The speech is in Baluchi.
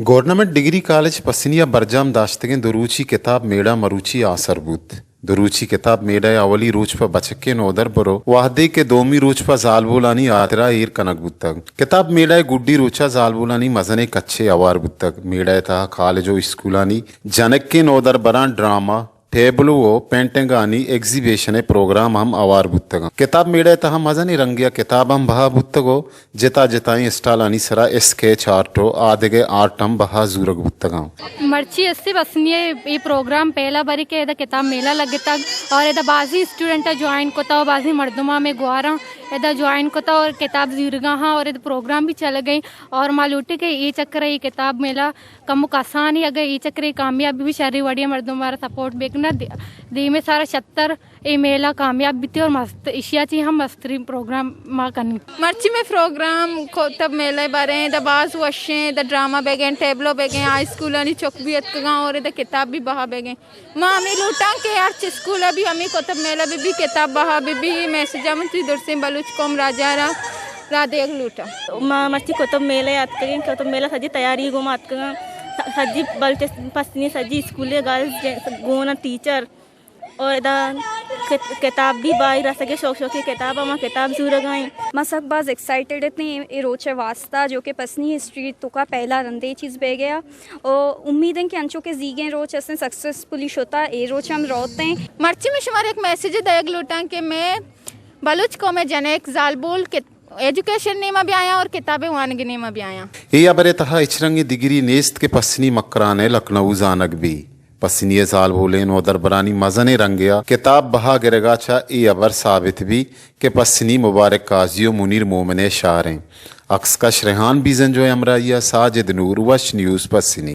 گورنمنٹ ڈگری کالج پسنی ءَ برجم داشتگیں دو روچی کتاب میڑہ مروچی آسر بوت۔ دو روچی کتاب میڑہ ءِ اولی روچ پہ بچکیں نودربر ءُ وہدے کہ دومی روچ پہ زالبولانی ہاترا ایر کنگ بوتگ۔ کتاب میڑہ ءِ گڈی روچ ءَ زالبولانی مزنیں کچے ہوار بوتگ۔ میڑہ ءِ تہا کالج ءُ اسکولانی جنکیں نودربراں ڈرامہ، ٹیبلو ءُ پینٹنگانی ایگزیبیشن ءِ پروگرام ہم ہوار بوتگ انت۔ کتاب میڑہ ءِ تہا مزنیں رنگے ءَ کتاب ہم بہا بوتگ ءُ جتا جتائیں اسٹالانی سرا اسکیچ آرٹ ءُ آدگہ آرٹ ہم بہا زورگ بوتگ انت۔ مرچی اسے پسنی ءِ اے پروگرام پہلا بری کہ ادا کتاب میلہ لگتگ اور ادا بازیں اسٹوڈنٹ ءَ جوائن کتا ءُ بازیں مردماں ہمے گواراں ادا جوائن کتا اور کتاب زیرگا ہاں اور ادا پروگرام بھی چل گئے اور ما لوٹے کہ اے چکر ءَ اے کتاب میلہ کمو کسانی اگہ اے چکرے کامیاب بی شری وڑی مردم مارا سپورٹ بکنت، دے-، دیمے سارا شتر اے میلہ کامیاب بیتی اور مست، اشیا چی ہم مسترین پروگرام ما کنی۔ مرچی میں پروگرام کوتب میلہ بارے دا باز وشیں، دا ڈرامہ بیگیں، ٹیبلو بیگیں، ہائی اسکولانی چک بھی اتکگاں اور دا کتاب بھی بہا بیگیں۔ ما ہمیں لوٹاں کہ ہرچ اسکول بھی ہمیں کوتب میلہ بھی، بھی کتاب بہا بھی، بھی میسج ہم تھی درسیں بلوچ قوم راجا را را دیگ لوٹاں۔ ما مرچی کتب میلہ ءَ اتکگیں، کتب میلہ سجی تیاری گوما اتکگاں۔ س-، سجی بلوچ پسنی سجی اسکول گرلز جے-، گون ٹیچر اور ادا کت-، کتاب بھی بائی رسگے شوق شوقی کتاب، ما کتاب زورگائیں۔ ما سک باز ایکسائٹڈ اتیں اے روچ ءِ واسطہ جو کہ پسنی ہسٹری توکا پہلا رندے چیز بہ گیا۔ او امید ہیں کہ انچو کہ زیگیں روچ اسیں سکسیسفلی شتا اے روچ ہم روتیں۔ مرچی میں شمار ایک میسج دیگ لوٹاں کہ میں بلوچ قوم جنک زالبول کت-، ایجوکیشن نیما بھی آیاں اور کتابیں وانگ نیما بھی آیاں۔ اے ہبر ءِ تہا ہچ رنگیں دگری نیست کہ پسنی مکران ءِ لکھنؤ زانگ بی۔ پسنی ءِ زالبولیں نودربرانی مزنیں رنگے ءَ کتاب بہا گرگا چہ اے ہبر ثابت بی کہ پسنی مبارک قاضی ءُ منیر مومن ءِ شہر ایں۔ عکس کش ریحان بیزنجو ءِ ہمراہی ءَ ساجد نور، وش نیوز پسنی۔